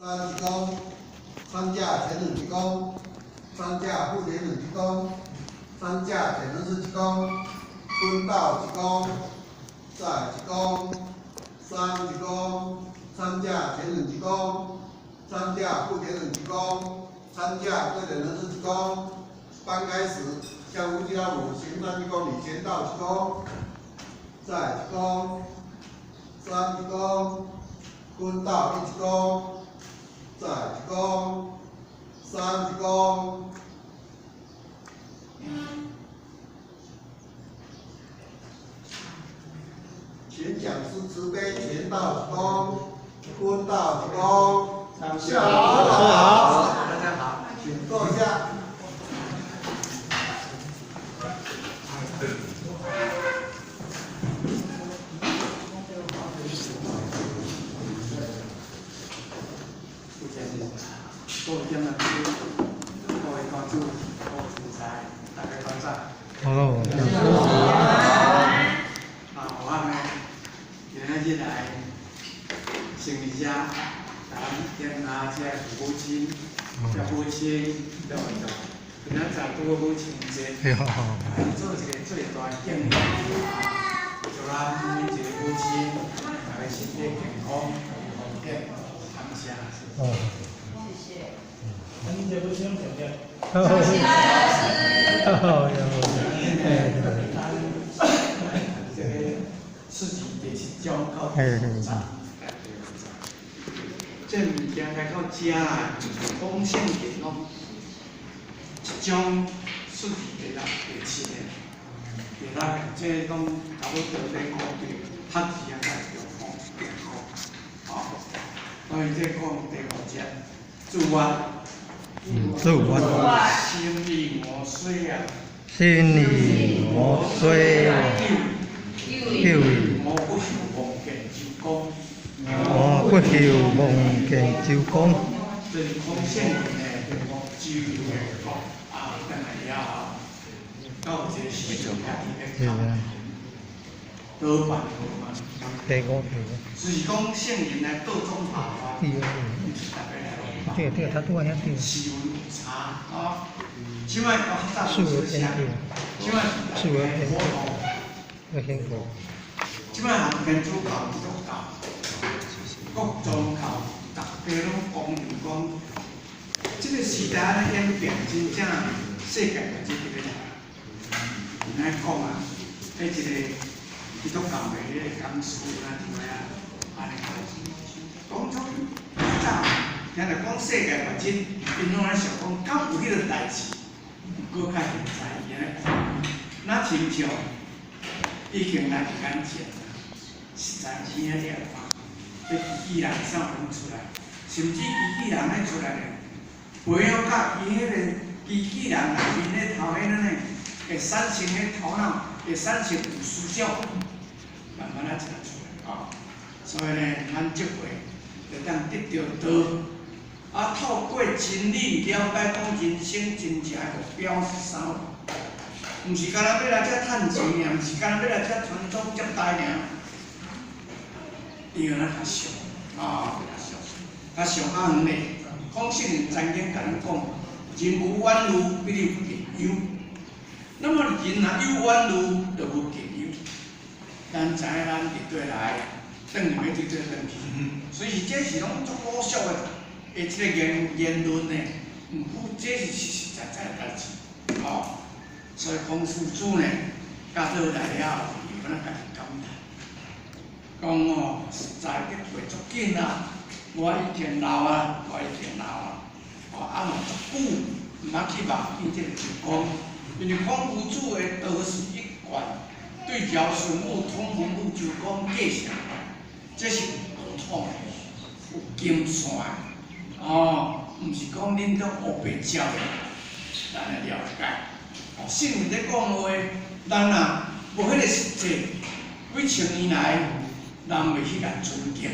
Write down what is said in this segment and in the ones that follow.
三鞠躬，三價全人鞠躬，三價副全人鞠躬，三價檢人士鞠躬，坤道鞠躬，再鞠躬，三鞠躬，三價全人鞠躬，三價副全人鞠躬，三價貴人人士鞠躬。班開始，向烏吉拉姆行三鞠躬禮，全道鞠躬，再鞠躬，三鞠躬，坤道一鞠躬。再鞠躬，三鞠躬。請講師慈悲全道鞠躬，坤道鞠躬。上好，大家好，請坐下。各位監老師，各位關注，各位主持，大家早晨。好。啊，我呢，今仔日來先佇遮，共咱檢查這個父母親，這母親對對，今仔載拄好母親節，來做一個最大的敬禮，祝咱每一個母親，大家身體健康，福健，感謝。哦。恁這母親對不對？好，謝謝老師。好，哎，這個四級第七章到第五章。這物件來到遮啊，講聖經攏一章四級第六、第七個，第六這攏差不多咧講對學字啊，甲狀況健康，吼。所以這講第五節，自我。自我。心理無衰啊！心理無衰啊！救我不求望見周公。我不求望見周公。這是孔聖人的周游的講啊，轉來了後，到這個時陣才佇咧講，倒辦好嘛。第五條。就是講聖人來倒轉頭啊，毋是逐个來對對，他拄仔遐對。時運有差啊，這擺較早是啥？這擺是普通。有聽過。這擺行天主教、基督教、各宗教，逐家攏公認講，這個時代按呢演變，真正世界大這個來。按呢講啊，彼一個基督教的彼個講師啊，就會啊，按呢講，講從早，聽著講世界末日，𪜶攏咧想講，敢有彼個代誌？毋過較現在伊按呢看，若親像已經來佇眼前啦，實在耳仔了看，這機器人啥攏出來，甚至機器人咧出來咧，培養甲伊彼個機器人內面咧頭彼個呢，會產生彼頭腦，會產生有思想，慢慢仔一下出來吼。所以呢，咱這回就當得著道，啊，透過真理了解講人生真正的目標是啥物，毋是干焦欲來遮趁錢爾，毋是干焦欲來遮傳宗接代爾，伊按呢較俗，啊，較俗，較上較遠咧。孔聖人曾經共咱講，人無遠慮，必有近憂。那麼人若有遠慮，就無近憂。咱知影咱佇綴來，轉去欲佇綴轉去，雖是這是攏足古俗的，的這個言論呢，毋過這是實實在在的代誌，吼。所以孔夫子呢，教倒來了後，伊敢若家己感嘆，講哦，實在得過足緊啊，我已經老啊，我已經老啊，哦，啊嘛足久毋捌去夢見這個周公，因為孔夫子的道是一貫對堯舜禹統文武周公繼承，這是有道統的，有金線的，哦，毋是講恁都烏白照的，咱來了解。哦，聖人咧講話，咱啊無彼個實際，幾千年來人袂去共尊敬，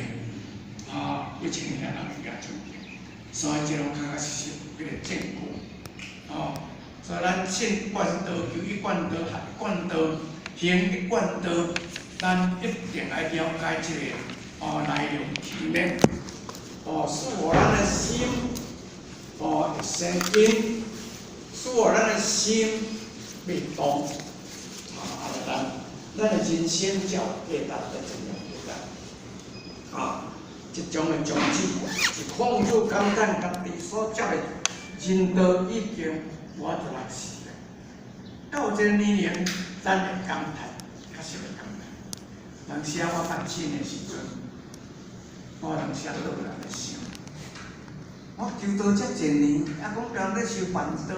啊，幾千年來人袂去共尊敬，所以這攏確確實實有彼個證據，哦，所以咱信不管是道求一貫道、學一貫道、行一貫道，咱一定愛了解這個哦來龍去脈，哦，是我咱的。心哦會生因，使予咱的心袂動，啊，咱的人生才有價值，才真正有價值。啊，這種的種子是孔子感嘆家己所接的人道已經無法度來試咧。到這個年齡，咱會感嘆，確實會感嘆。當時我確診的時陣，我當時倒來咧想，我求道遮濟年，啊講人咧修辦道，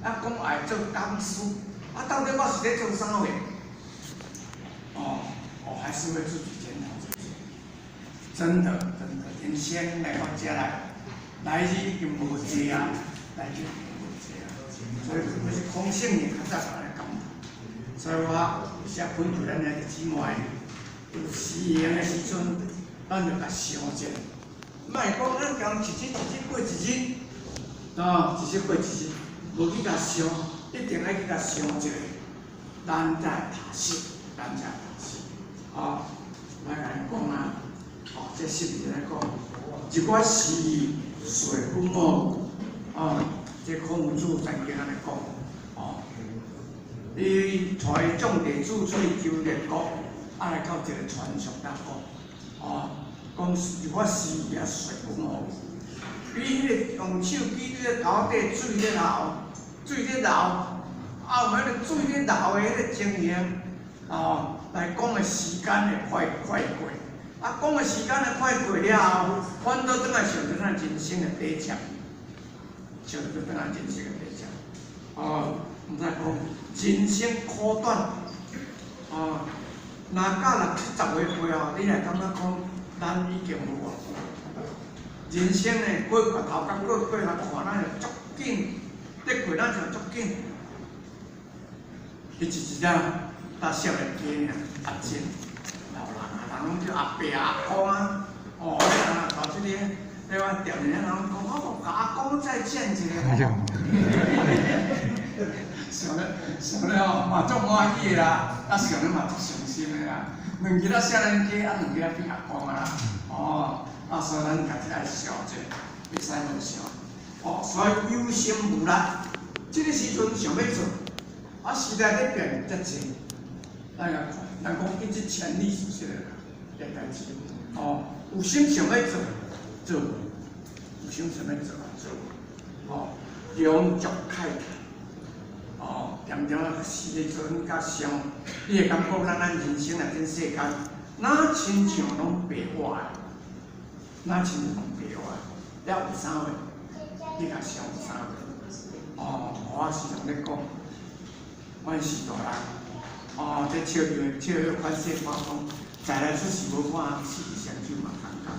啊講愛做講師，啊到底我是咧做啥貨？哦，我還是會自己檢討自己。真的，真的，人生來到這來，來日已經無濟啊，來日已經無濟啊，所以這是空性的較早就按呢講。所以我寫吩咐咱兄弟姊妹，有時閒的時陣，咱就共想者，莫講咱講一日一日過一日，啊，一日過一日，無去共想，一定愛去共想一下，咱才會踏實，咱才會踏實。啊，來共你講啊，哦，這是字來講，一我時說本無，啊，這孔子曾經按呢講，哦，伊帶眾弟子出去遊列國，啊來到一个船上搭講，哦，講一我時也說本無，比彼个用手舉佇咧頭底水咧流，水咧流，啊有彼个水咧流的彼个情形，哦，來講的時間會快快過，啊講的時間會快過了後，反倒轉來想著咱人生的底線，想著轉來人生的底線，哦，毋知講人生苦短，哦，若到六七十歲歲後，你來感覺講，咱已經無偌久。人生呢，過過頭工過過來看，咱會足緊，咧過咱就足緊。伊一一仔搭少年家爾，阿珍老人啊，人攏叫阿伯阿公啊，哦，你人若到這個，彼我店裡人攏講，哦，共阿公再見一下吼。想咧想咧吼，嘛足歡喜的啦，啊想咧嘛足傷心的啦。兩日仔少年家，啊兩日仔變阿公啊啦，哦，啊所以咱家己愛想者，袂使亂想。哦，所以有心無力，這個時陣想欲做，啊時代咧變遮濟，咱來看，人講一日千里是這個個代誌。哦，有心想欲做，做，有心想欲做，做，哦，良足慨嘆。哦，恬恬啊，時陣較想，你會感覺咱人生來這世間，若親像攏白活的，若親像攏白活的，了有啥貨？你共想有啥貨？哦，我時常咧講，阮是大人，哦，這笑著笑彼款說話講，在來出世無看死雙手嘛空空，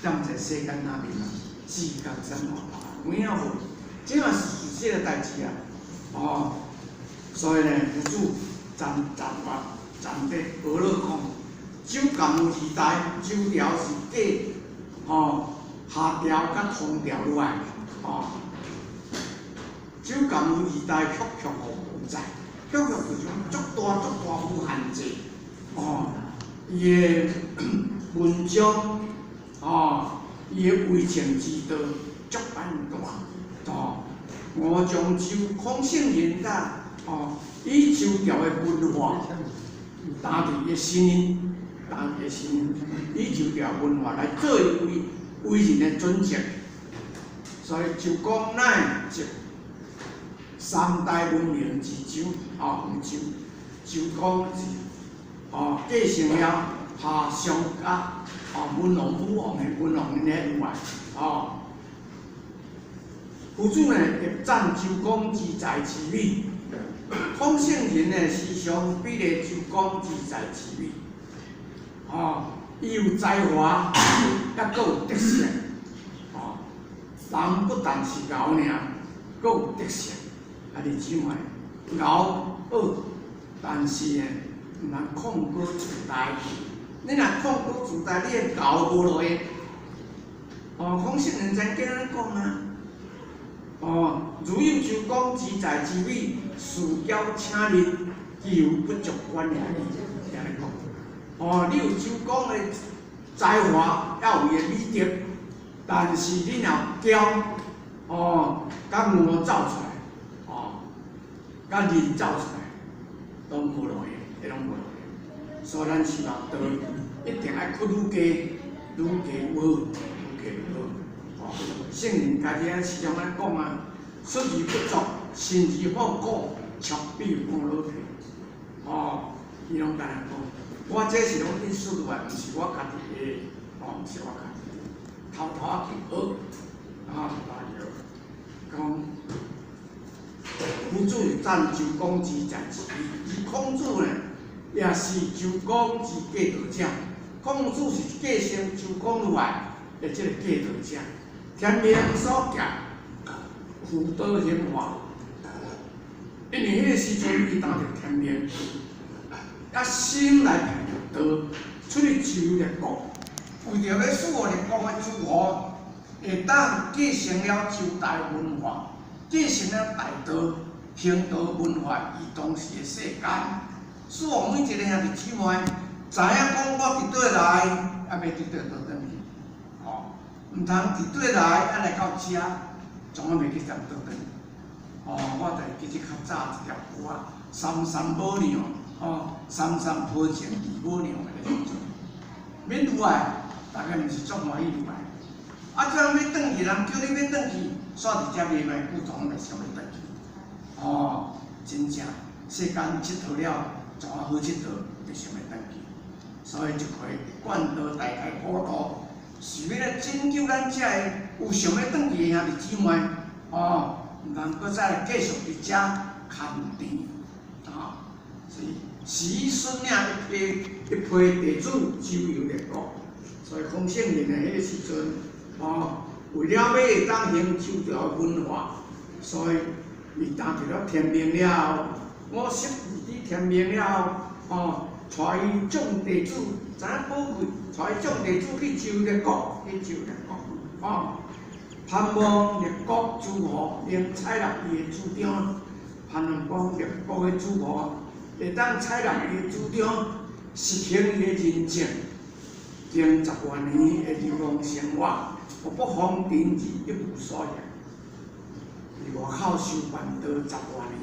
踮在世間那面啊，志覺怎有影無？這嘛是事實的代誌啊！哦，所以呢，佛祖站站法站佇阿樂講，周感有二代，周朝是繼吼夏朝佮唐朝落來，吼。周感有二代，抟抟無在，抟抟就是講足大足大無限制，哦，伊的文章，哦，伊的為政之道足般大，哦。吳將周孔聖人甲哦，以周朝的文化，擔佇伊的身音，擔佇伊的身音，以周朝文化來做伊為為人的準則。所以周公乃集三代文明之周，哦，周周公是哦繼承了夏商甲哦文王武王的文王𪜶彼有來，哦。夫子呢，會讚周公之才之美。孔聖人的思想比例周公之才之美。哦，伊有才華，抑閣有德性。哦，人不但是𠢕爾，閣有德性。兄弟姊妹，𠢕好，但是呢，毋通控過自大。你若控過自大，你的𠢕無落去。哦，孔聖人曾經按呢講啊。哦，如有周公之才之美，事驕請躡，其猶不足觀也已。按呢講。哦，你有周公的才華，抑有伊的美德，但是你若驕，哦，佮牛走出來，哦，佮人走出來，攏無路用，彼攏無路用。所以咱希望道一定愛去愈加，愈加學，愈加學。哦，聖人家己仔時常按呢講啊，出而不作，身而好古，啜比講老皮。哦，伊攏共咱講，我這是攏恁輸入來，毋是我家己的，哦，毋是我家己的，偷偷仔去學，啊，偷偷去學，講夫子讚周公之在此，而孔子呢，也是周公之繼道者。孔子是繼承周公落來的這個繼道者。天命所寄，輔導興化。因為彼個時陣伊擔著天命，啊心來行著道，出去周列國，為著欲使予列國的諸侯會當繼承了周代文化，繼承了大道、興道文化，伊當時的世間，使予每一個兄弟姊妹知影講我佇佗來，啊欲佇佗倒轉去，吼，毋通佇佗來啊來到遮，總啊袂記得倒轉。哦，我就記得較早一條歌仔，三三母娘，哦，三三婆情二母娘的時陣，免愈愛，逐家毋是足歡喜愈愛。啊，這樣欲轉去，人叫你欲轉去，煞佇遮袂賣久，總袂想欲轉去。哦，真正世間𨑨迌了，怎啊好𨑨迌，就想欲轉去。所以這回貫道大開普渡，是欲來拯救咱遮个有想欲轉去的兄弟姊妹，哦。毋通閣再來繼續佇遮牽纏，啊！所以時孫領一批一批弟子周遊列國，所以孔聖人的彼個時陣，哦，為了欲會當行周朝文化，所以伊擔著了天命了後，我失佇天命了後，哦，帶伊眾弟子，知影寶貴，帶伊眾弟子去周列國，去周列國，哦。盼望列國諸侯能採納伊的主張，盼望講列國的諸侯會當採納伊的主張，實行伊的仁政，經10外年的流浪生活，步步風塵而一無所獲。佇外口修辦道十外年，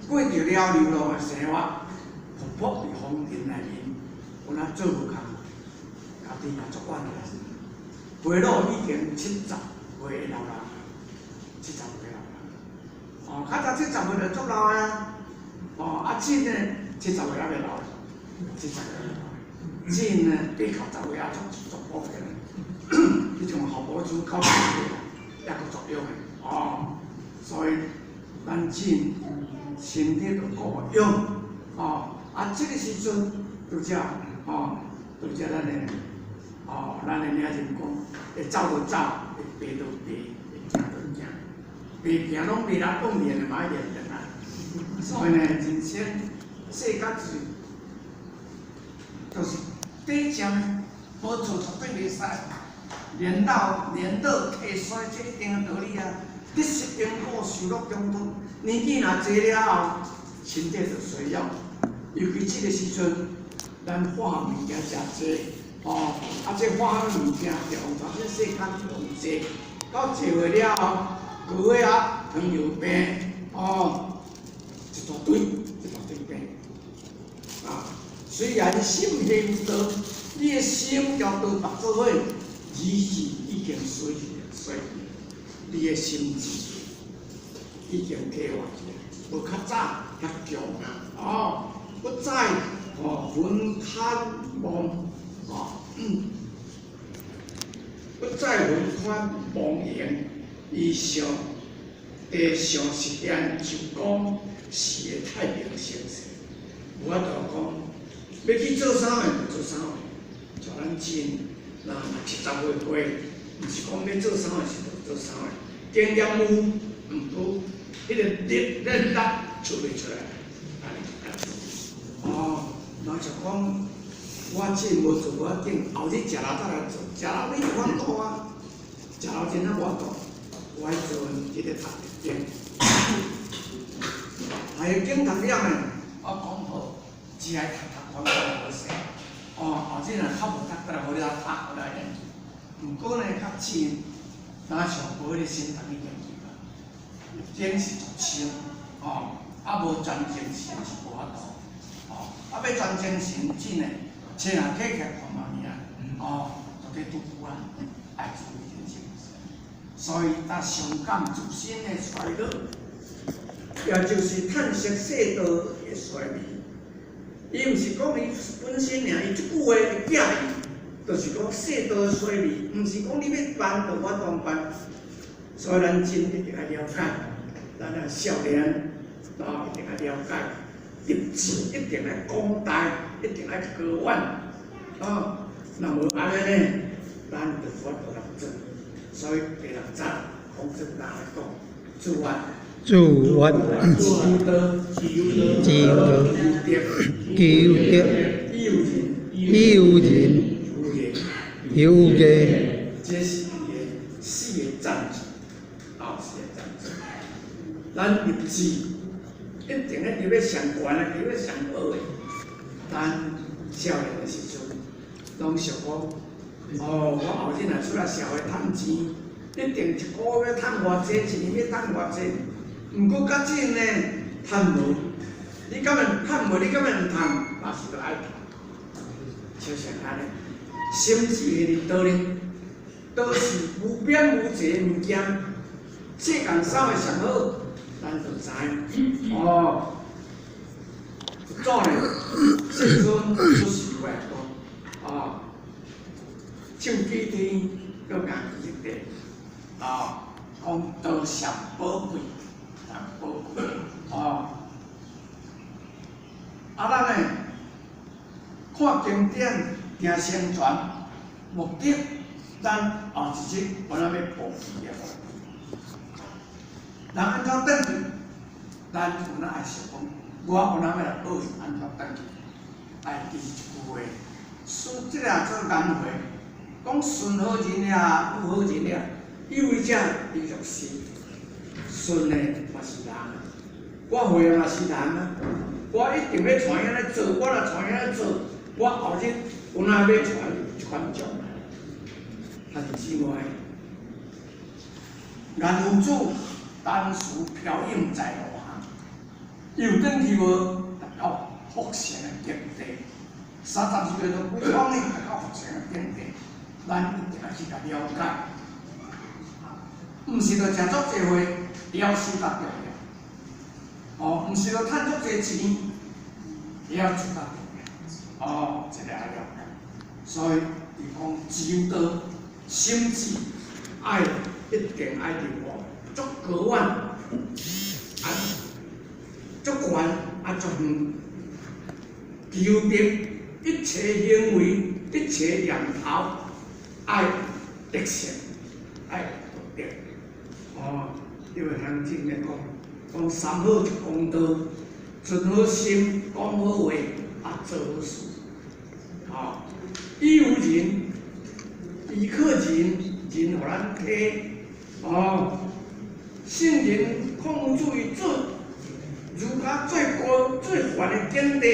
過著了流浪的生活，步步佇風塵內面，有哪做無工，家己也足冤枉。回老已經70歲的老人，70歲老人，哦，較早70歲就足老啊，哦，啊真呢，七十歲猶未老，70歲猶未老，真呢80、90歲也足足普遍，彼種效果主90歲抑閣作用的，哦，所以咱真身體著顧養，哦，啊，這個時陣拄則，哦，拄則咱的。哦，咱的領袖講，會走就走，會爬就爬，會行就行，爬行攏袂力，講練的嘛愛練轉來。所以呢，人生世間就是就是短暫，無做絕對袂使。年老年老體衰，這一定的道理啊。得失因果，受樂中途，年紀若濟了後，身體就衰弱。尤其這個時陣，咱化學物件誠濟。哦，啊，這化學物件調查這世間調濟，到濟歲了後，高血壓、糖尿病，哦，一大堆，一大堆病。啊，雖然心行道，你的心共道縛做伙，理智已經衰去，衰去，你的心智已經退化去，無較早遐強啊！哦，不再哦昏貪妄。哦，不再昏貪妄言，伊想地想實現周公時的太平盛世，無法度講，欲去做啥物就做啥物，像咱真，若70歲過，毋是講欲做啥物時就做啥物，經驗有，毋過彼個力練力出袂出來，哦，若就講。我真無做無要緊，後日食老再來做，食老你有法度啊，食老真正無法度。我愛做這個讀經，讀經讀了呢，我講好，只愛讀讀看看好勢。哦，後日若較無讀，閣來好了讀，好來練。毋過呢，較淺，若像無彼个心逐去研究啊，經是足深，哦，啊無專精神是無法度，哦，啊欲專精神真的，穿下起來看嘛爾，哦，就去拄久啊，愛注意這種。所以，他傷感自身的衰老，也就是嘆息世道的衰微。伊毋是講伊本身爾，伊這句話的寄意，就是講世道的衰微，毋是講你欲辦就無法度辦。所以咱真一定愛了解，咱啊少年啊一定愛了解，立志一定愛廣大，一定愛高遠，啊，若無按呢呢，咱就無法度來做。所以第六節，孔子來講，子曰：子曰：求道，求道，求德，求德，以有仁，以有仁，有義，有義。這是伊的四个贊助，啊，四个贊助。咱立志一定愛入欲上懸的，入欲上好的。咱少年的時陣，攏想講，哦，我後日若出來社會趁錢，一定一個月趁偌濟，一年欲趁偌濟。毋過較真呢，趁無，你敢會趁無？你敢會毋趁？嘛是著愛趁。就像按呢，心智的道理，都是無邊無際的物件。世間啥物上好，咱就知。哦，祖呢，世尊出世話講，哦，手舉天，閣咬舉地，哦，講道相寶貴，上寶貴，哦。啊，咱呢，看經典，聽聖傳，目的，咱後一日有哪欲報去啊？人按怎轉去？咱有哪愛想講，我有哪欲來報應按怎轉去？愛記一句話，順這個做工會，講順好人也，有好人也，有為者伊弱勢，順的嘛是人，我會的嘛是人啊。我一定欲帶伊按呢做，我若帶伊按呢做，我後日有哪欲帶這款將來。兄弟姊妹，顏夫子單時飄影在羅漢，伊有轉去無？達到福善的境地。32個都不講呢，達到福善的境地，咱一定愛去共了解。毋是著食足濟貨，會曉守較重要。哦，毋是著趁足濟錢，會曉做較重要。哦，這個愛了解。所以伊講求道心志愛一定愛佇我足高遠，啊足懸啊足遠，求得一切行為、一切念頭愛德性，愛道德。哦，因為行經咧講，講三好一公道，存好心，講好話，啊做好事。哦，以有仁，依靠仁，仁予咱體。哦，聖人孔夫子伊做儒家最高最懸的境地，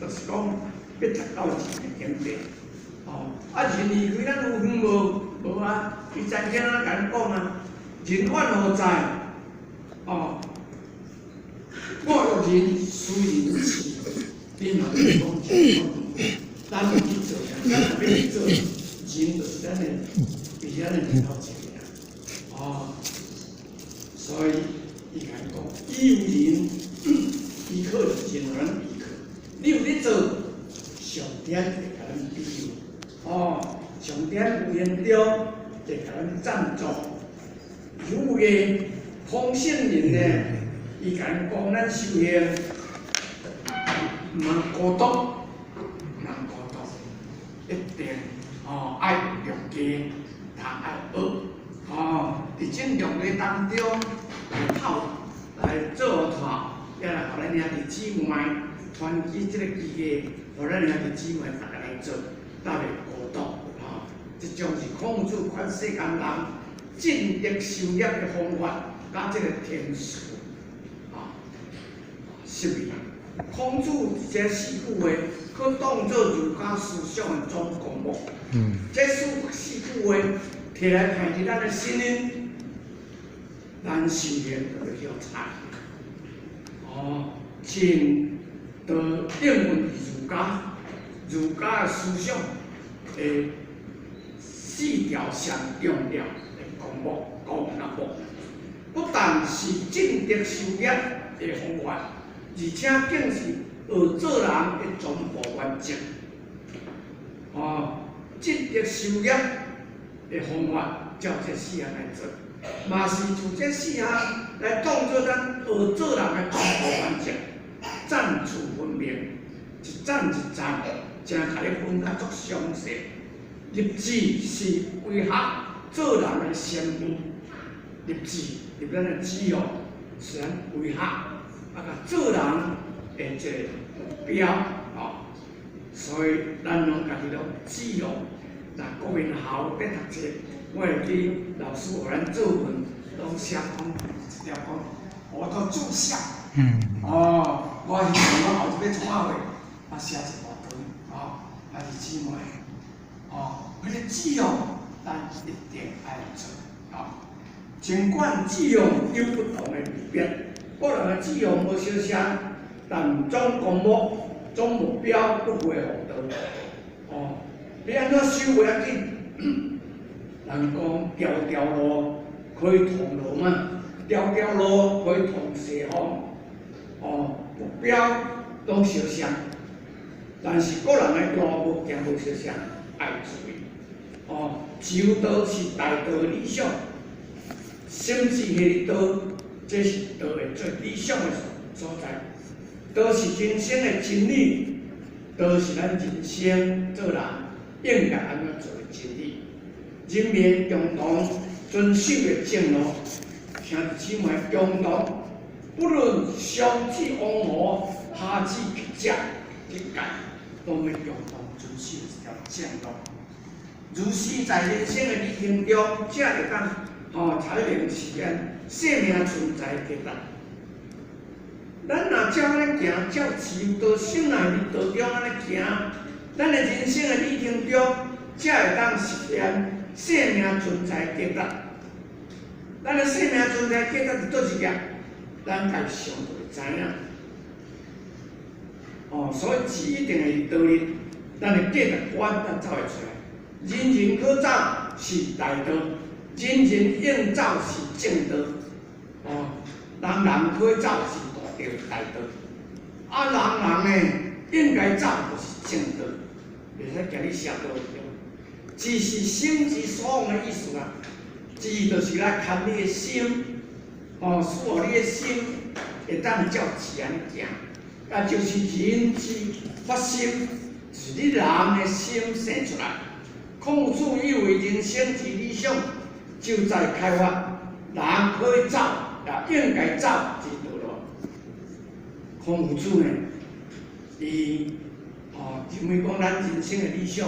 就是講欲達到仁的境地。哦，啊仁離開咱有遠無？無啊！伊曾經啊共咱講啊，仁遠何在？哦，我欲仁，斯仁至。恁若欲講仁，咱有去做，咱若欲去做，仁就是咱的，佇咱的面頭前爾。哦，所以伊共咱講，以有仁，依靠是仁，予咱依靠。你有咧做，上天會共咱庇佑。哦，上天有緣中會共咱贊助。有緣空性人呢，伊共咱講咱修行，毋通孤獨，毋通孤獨，一定哦愛用家，通愛學。哦，佇這六個當中來透來做托，也來予咱兄弟姊妹傳起這個機會，予咱兄弟姊妹逐家來做，才袂孤獨。吼，這種是孔子勸世間人進德修業的方法，佮這個天書。啊，是毋？孔子佇這四句話，去當做儒家思想的總綱目。這四句話提來看佇咱的心靈，咱心靈就會曉差。哦，真道應用儒家，儒家的思想的四條上重要的綱目、綱目，不但是進德修業的方法，而且更是學做人的全部原則。哦，進德修業的方法，照這四項來做，嘛是就這四項來當做咱學做人的全部原則。層次分明，一層一層，誠共你分甲足詳細。立志是為學做人的先鋒，立志立咱的志哦，是咱為學啊，共做人的一個目標哦。所以咱攏家己攏志哦。若國民校咧讀冊，我會記老師予咱作文，攏寫講一條講，我的志向。哦，我希望我後一擺創啥貨，啊寫一大堆，哦，還是姊妹，哦，彼個志向，咱一定愛做，哦。儘管志向有不同的別，各人的志向無相像，但總綱目、總目標不會予倒。哦，你按怎修袂要緊？人講條條路可以通羅馬，條條路可以通西方。哦，目標攏相像，但是各人的路無行無相像，愛注意。哦，自由道是大道理想，心之彼個道，這是道的最理想的所在。道是人生的真理，道是咱人生做人應該按怎做的真理。人民共同遵守的正路，兄弟姊妹共同。不論上至王侯，下至乞食，這界攏欲共同遵守一條正路。如是在人生的旅程中，才會當吼才能實現生命存在價值。咱若照按呢行，照自由道、心內的道中按呢行，咱的人生的旅程中，才會當實現生命存在價值。咱的生命存在價值佇佗一頁？咱家己想就會知影。哦，所以志一定會道理，咱的價值觀咱才會出來。人人可走是大道，人人應走是正道。哦，人人可走是大道大道。啊，人人呢應該走就是正道，袂使共你邪道對。志是心之所往的意思啦，志就是來牽你的心。哦，使予你的心會當照志按呢行，啊，就是人之發心，就是你人的心生出來。孔子以為人生之理想，就在開發人可以走，也應該走之道路。孔夫子呢，伊哦認為講咱人生的理想，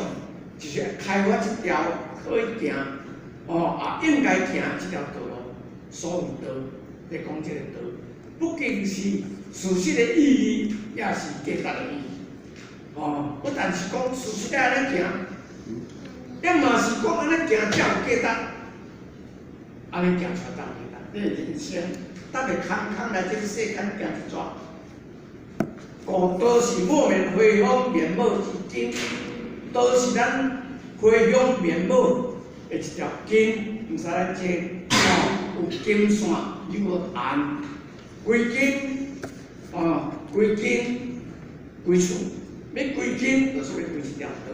就是開發一條可以行，哦啊應該行這條道路。所謂道，咧講這個道，不僅是事實的意義，也是價值的意義。哦，不但是講事實愛按呢行，也嘛是講按呢行才有價值，按呢行出來才有價值。你的人生，逐個空空來這個世間行一逝。故道是無面回向面貌之根，道是咱回向面貌的一條根，毋使來這哦，有金線有彈，歸根哦，歸根歸處，欲歸根就是欲歸這條道，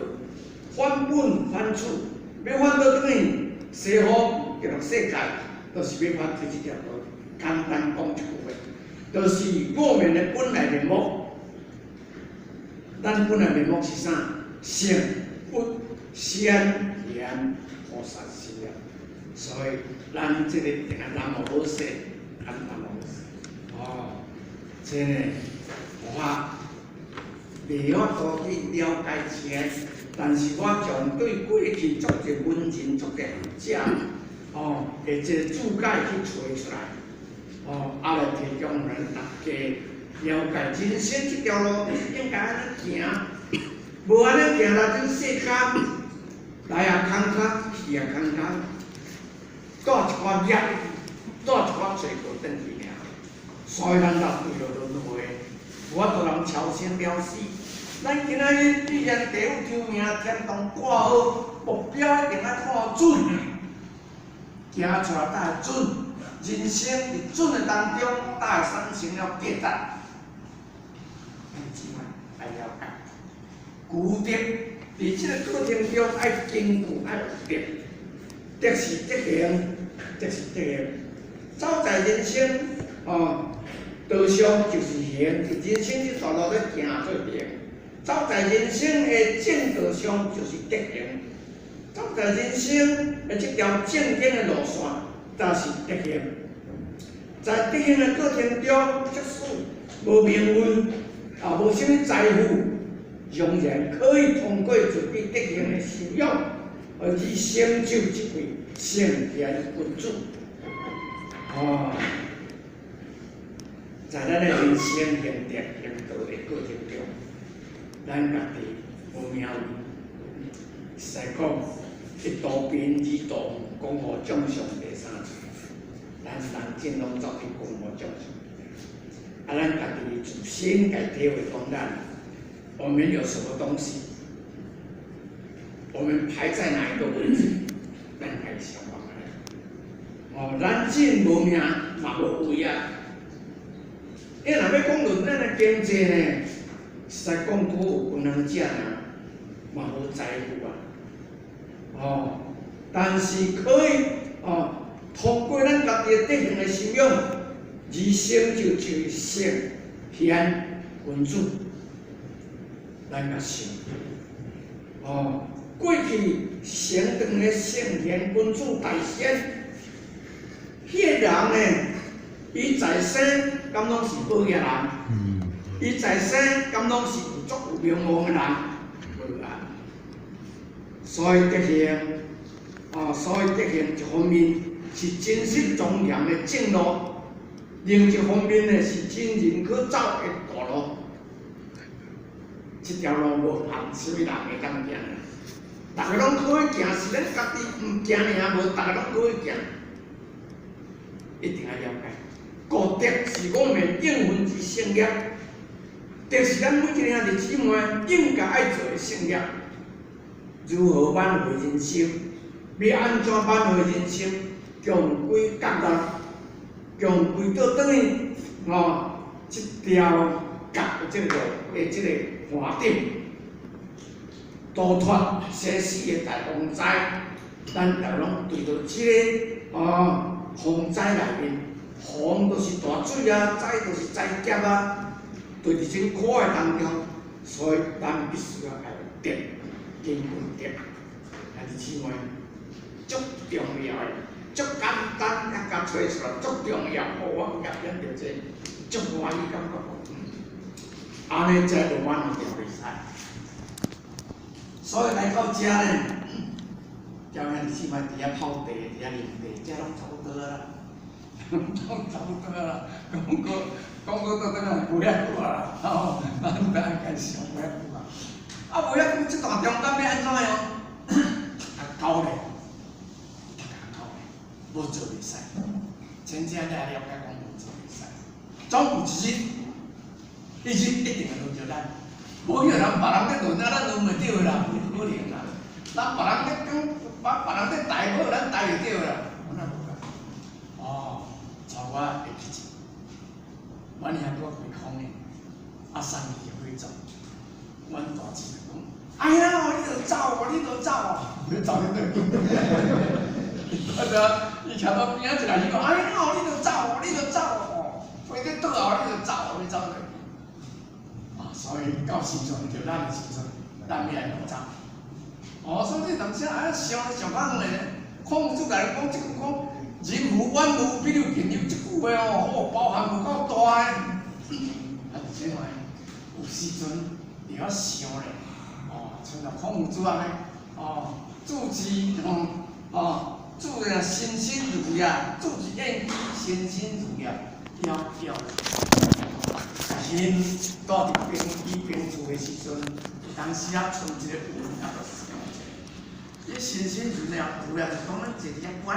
返本返處，欲返倒轉去西方極樂世界，就是欲返這條道。簡單講一句話，就是無明的本來面目。咱本來面目是啥？聖佛先賢菩薩心啊。所以咱這個一定愛南無好勢，咱南無好勢。哦，這呢，我袂法度去了解這，但是我將對過去足濟文人、足濟學者，哦，的這個注解去揣出來，哦，啊來提供咱大家了解人生這條路，就是應該按呢行。無按呢行來這世間，來也坎坷，去也坎坷，帶一寡業，帶一寡罪過轉去爾。所以咱若對著輪迴，無法度人超生了死。咱今仔日既然地府抽命，天堂掛號，目標一定愛看準，行出來才會準。人生佇準的當中，才會產生了價值。兄弟姊妹愛了解，求德佇這個過程中愛堅固，愛有德，德是德行，德是德行。走在人生哦，道上就是行，佇人生這段路咧行做行。走在人生的正道上就是德行，走在人生的這條正經的路線，就是德行。在德行的過程中，即使無名位，也無啥物財富，仍然可以通過自己德行的修養，而去成就這位聖賢君子。哦，在咱的人生行德行道的過程中，咱家己無名位，實在講，一度貧，二度富，講予眾上第三處，咱人真攏做去講予眾上。啊，咱家己自身家體會講咱，我們有什麼東西？我們排在哪一個位置？咱家己想看覓。哦，咱真無名嘛無位啊！伊若欲講論咱的經濟呢，實在講閣有困難者呢，嘛無財富啊。哦，但是可以哦，通過咱家己的德行的修養，而成就一位聖賢君子，咱共想。哦，過去成長的聖賢君子大仙，彼個人呢，伊在生敢攏是好額人？伊在生敢攏是有足有名望的人？無啊。所以德行，哦，所以德行一方面是真實莊嚴的正路，另一方面呢是真人去走的大路。這條路無限啥物人會當行，逐个攏可以行，是咱家己毋行爾，無逐个攏可以行。一定愛了解，五德是我們應分之聖業，德是咱每一个兄弟姊妹應該愛做的聖業。如何挽回人生？欲按怎挽回人生？窮歸覺悟，窮歸倒轉去，哦，這條覺的這個路的這個岸頂，逃脫生死的大風災，咱逐個攏對著這個哦風災內面，風就是大水啊，災就是災劫啊，對佇這個苦的當中，所以咱必須要愛德，堅固德，兄弟姊妹，足重要的，足簡單，一共揣出來，足重要。哦，我夾念著這個，足歡喜感覺。按呢才無挽回袂使。所以來到遮呢，叫兄弟姊妹佇遐泡茶，佇遐啉茶，這攏差不多啦，攏差不多啦。講過講過倒轉來無遐久啊啦，吼，咱愛該想無遐久啊。啊，無遐久，這段中間欲按怎樣？較交咧，較交咧，無做袂使。真正你愛了解講無做袂使，總有一日，彼日一定會輪著咱。無彼個人別人咧輪啊，咱輪袂著啦，無可能啦。咱別人咧講，別人咧抬帽，咱抬袂著啦。我哪無共？哦，帶我會記住，阮兄拄仔開空的，啊送伊去火葬。阮大姊就講：哎呀，你著走哦，你著走哦，你走你倒去。啊對啊，伊徛到邊仔一來，伊講：哎呀，你著走哦，你著走哦，飛得倒後你著走，你走倒去。啊，所以到時陣著咱的時陣，咱欲來走。哦，所以你當時愛想想較遠咧，孔子共咱講這句講，人無遠慮，必有近憂，這句話哦，哦，包含有夠大的。啊，這個有時陣會曉想咧，哦，像若孔夫子按呢，哦，自知吼，哦，自啊身心如也，自知厭機，身心如也，了了。心住佇平居平處的時陣，當時啊，賰一个雲啊，就想者。伊身心就了，有了就講咱坐佇遐關，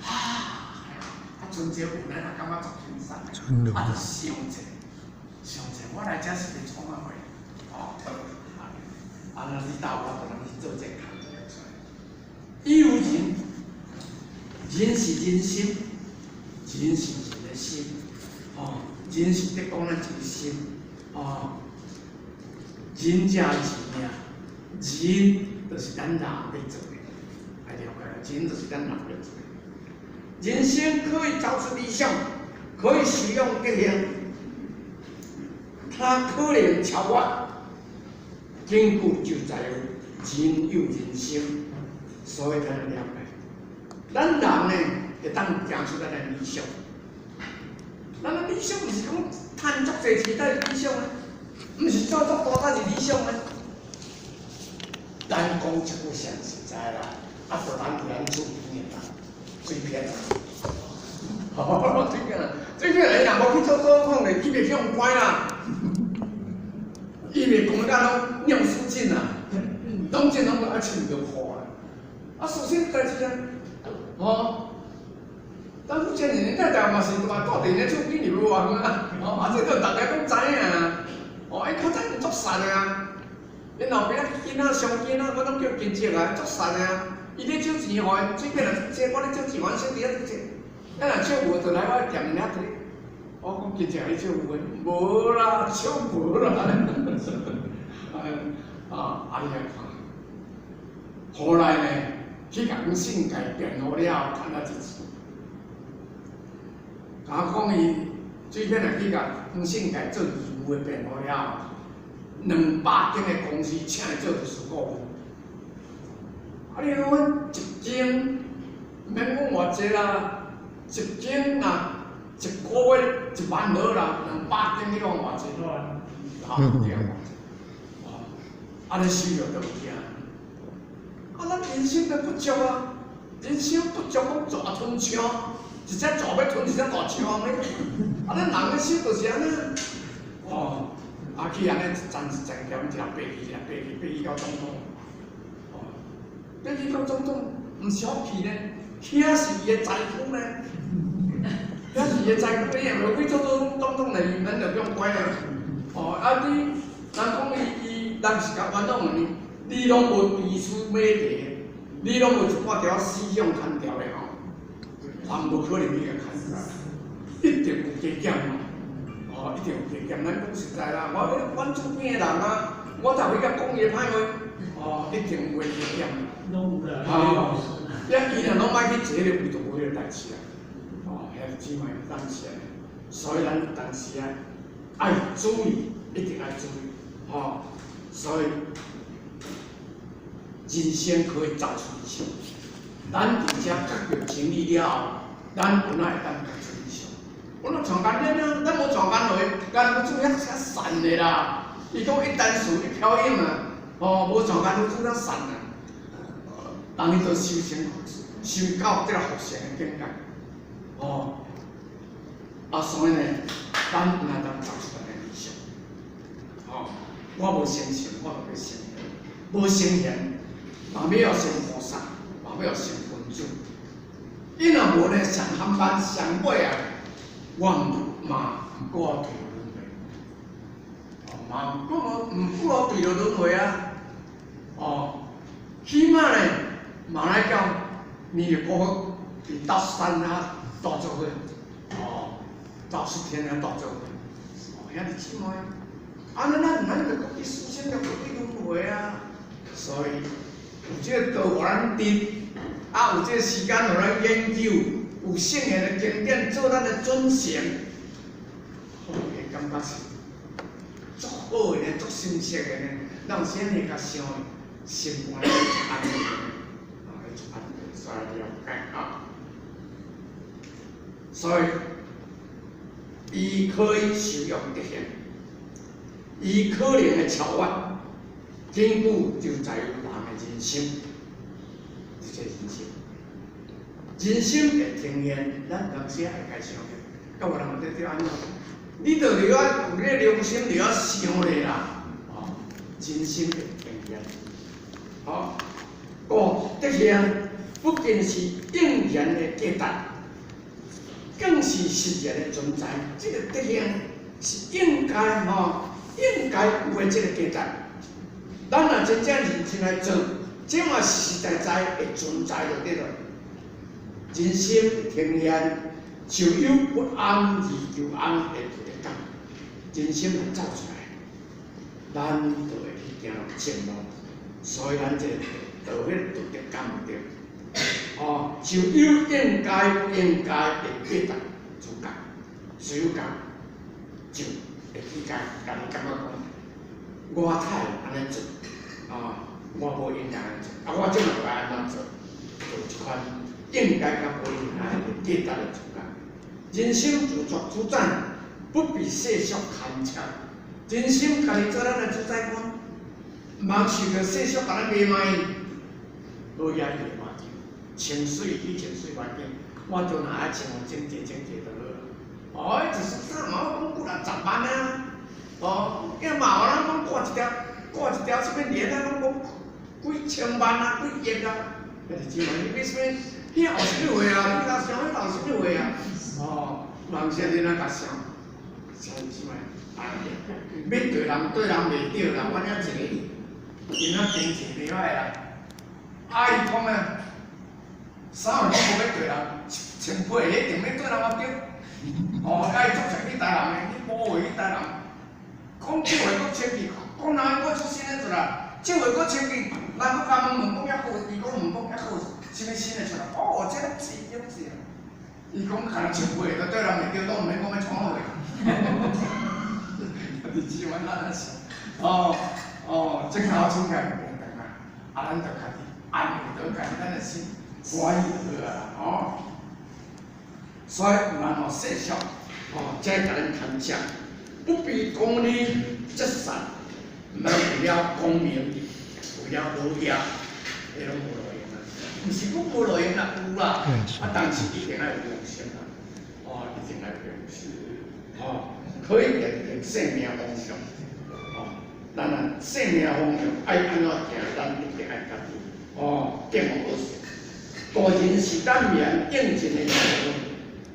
啊，啊，賰一个雲咱也感覺足輕鬆的，啊，就想者，想者，我來遮是欲創啥貨？哦，啊，那你兜我就通去做這個工課出來。伊有仁，仁是人心，仁是人的心，哦，仁是咧講咱一个心，哦，仁者智爾，仁就是咱人咧做的，愛了解，仁就是咱人咧做的。人生可以找出理想，可以使用德行，他可能超越，根據就在於人有人心，所以咱了解。咱人呢，會當行出咱的理想。咱的理想毋是講趁足濟錢才是理想呢，毋是做足大才是理想呢。咱講一句上實在啦，啊，就咱佇咱厝邊的啦，水片啦，吼，水片啦，水片伊若無去做總統咧，伊袂去予關啦，伊袂講甲攏尿失禁啦，攏進攏愛穿尿褲啊，啊，事實代誌啊，吼，咱福建人在台灣嘛是嘛住佇咧厝邊入無啊，吼，啊，這個逐家攏知影啊，哦，伊較早足實的啊。𪜶老爸囡仔上囡仔，我攏叫親戚啊，足實的啊。伊咧借錢予𪜶，水變若借我咧借錢，阮小弟仔咧借。咱若借無，就來我店遐提。我講親戚你借有無？無啦，借無啦。啊，啊你來看，後來呢，去共黃信介辯護了後，趁了一錢。共我講伊水片若去共黃信介做義務的辯護了後，200間的公司請伊做律師顧問。啊！你講阮一間，毋免講偌濟啦，一間若一個月1萬落啦，200間你講偌濟？啊，對啊，哦，按呢收入就有驚。啊，咱人生都不足啊，人生不足講蛇吞象，一隻蛇欲吞一隻大象咧。啊，咱人的心就是按呢，哦，啊去按呢一層一層減，一下爬去，一下爬去，爬去到總統。哦，爬去到總統，毋是福氣呢，遐是伊的災區呢。遐是伊的災區，你若無去做總總統咧，伊免就變乖啊。哦，啊你，人講伊伊人是較冤枉的呢，你攏無知書買茶，你攏無一寡條思想牽條的吼，人無可能去共牽出來，一定有加減嘛。哦，一定有加減。咱講實在啦，我阮厝邊的人啊，我頭去共講伊的歹話，哦，一定有加減。攏有啦。哦，伊若攏莫去坐彼個位，就無彼個代誌啊。哦，兄弟姊妹，當時啊，所以咱當時啊，愛注意，一定愛注意，吼。所以人生可以走出理想。咱佇遮覺著真理了後，咱有哪會當覺出理想？我若創艱難啊，咱無創艱落，艱苦做遐遐散的啦。伊講一箪食一瓢飲啊，吼，無創艱苦做遐散啊。當伊都修成修到這個佛性的境界，吼。啊，所以呢，咱有哪當走出咱的理想？吼，我無成聖，我就欲成賢；無成賢，嘛欲成菩薩，嘛欲成君子。伊若無呢，上含班上尾啊，我毋嘛毋過退輪迴，哦，嘛毋過毋過對著輪迴啊，哦，起碼呢，嘛來到彌勒國佇斗山啊，大做伙，哦，兜率天啊，大做伙，哦，兄弟姊妹，按呢咱毋免著閣去思想，閣去輪迴啊，所以有這個道予咱得，啊，有這個時間予咱研究，有聖賢的經典做咱的準繩，我會感覺是足好的呢，足心適的呢。咱有時會共想，心肝咧足安慰的，啊，足安慰，所以了解啊。所以，伊可以修養德行，伊可能會超越，根據就在於人的人心，就這人心。人心會呈現，咱當時會該想的，敢有人佇咧按怎？你著著愛有你的良心，著愛想咧啦，哦，人心會呈現。現。吼，故德行不僅是應然的價值，更是實然的存在。這個德行是應該吼，應該有的這個價值。咱若真正認真來做，這嘛實實在在會存在就對了。人心呈現就有不安而求安的道德感，人心若走出來，咱就會去行正路。所以咱這個道彼個道德感對。哦，就有應該不應該的價值主角，主角就會去共家己感覺講，我太會按呢做，啊，我無應該按呢做，啊，我這嘛該按怎做，就這款應該佮無應該的價值的主角。人心自作主宰，不必世俗牽掣。人心家己做咱的主宰官，毋通受著世俗共咱賣賣，無壓力嘛。穿媠比穿媠無要緊，我就若愛穿整齊整齊就好。哦，一束衫嘛，我講幾若十萬啊！哦，因為嘛有人講掛一條啥物鏈啊，攏講幾千萬啊，幾億啊。兄弟姊妹，你欲啥物？彼學啥物話啊？你若想彼學啥物話啊？哦，人生你若共想，兄弟姊妹，哎，欲對人對人袂對啦，我遐一個，𪜶仔經濟袂歹啦。啊，伊講啊，啥人攏無欲對人，穿破一定欲對人嘛對。哦，啊伊足濟去台南的，去保衛去台南，講這話閣清氣，講哪閣出新的出來，這話閣清氣，人閣共問問講抑閣有，伊講問講抑閣有啥物新的出來？哦，這攏是，這攏是。伊講共穿破的對人袂對，攏毋免講欲創啥貨。兄弟姊妹，咱按呢想，哦哦，這口出來無共啊，啊，咱就家己安慰倒家己，咱的心歡喜就好啊，哦。所以毋通予世俗哦，這共咱牽掣，不必功利則散，毋通為了功名，為了學業，彼攏無路用啊。毋是講無路用啦，有啦，啊，但是一定愛有良心啦，哦，一定愛有良心，哦，可以定定生命方向，哦，咱若生命方向愛按怎行，咱一定愛家己，哦，定好勢。大人是咱命應盡的任務，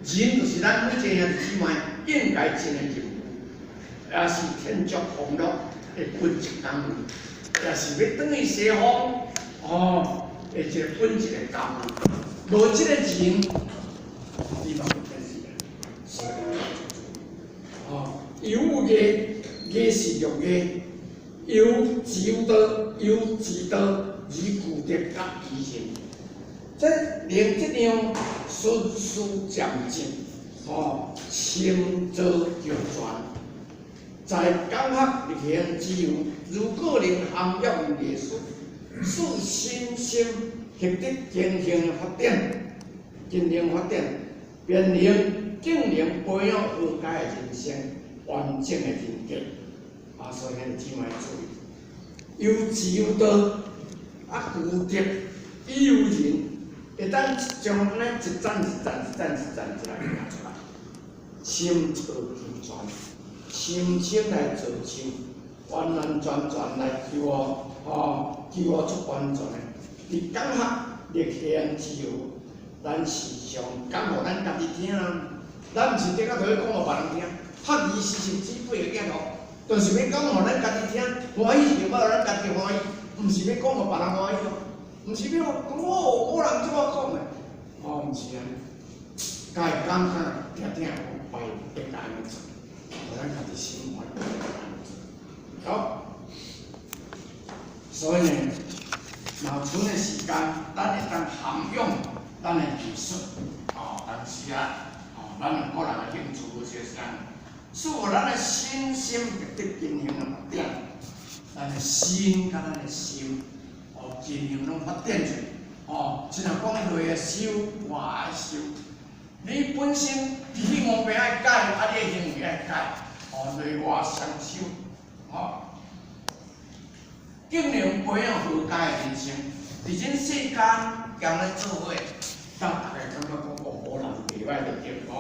人就是咱每一個兄弟姊妹應該盡的任務，也是天足福樂的本質單位，也是欲轉去西方，哦，的一個本質的單位。無這個人，你嘛袂變死啊。所以哦，有義，義是欲義，由自由道，由自道而具德佮依行。這能這樣循序漸進，哦，深造求全，在講學力行之餘，如果能涵養藝術，使身心獲得經行的發展，經營發展，便能更能培養和諧的人生，完整的人格。啊，所以兄弟姊妹注意，由自由道啊，具德以有仁。會當將按呢一層一層一層一層一來行出來，深造求全，深深來造就，完完全全來求哦，吼，求哦足完全的。佇講學力行之餘，咱時常講予咱家己聽啊，咱毋是頂下佇咧講予別人聽，學而時習之八個囝哦，就是欲講予咱家己聽，歡喜就欲予咱家己歡喜，毋是欲講予別人歡喜哦。毋是欲講哦，某人這麼講的，哦，毋是按呢，家會感覺定定講拜應該按呢做，予咱家己心歡喜按呢做。好，所以呢，若剩的時間，咱會當涵養咱的藝術，哦，當時啊，哦，咱兩個人的興趣無相仝，使予咱的身心得經營的發展，咱的身佮咱的心。哦，經營攏發展出來，哦，親像講內的修，外的修。你本身脾氣毛病愛改，啊，你的行為愛改，哦，內外雙修，哦。更能培養和諧的人生，佇這世間共咱做伙，當逐家感覺講哦，好人袂歹就對，哦。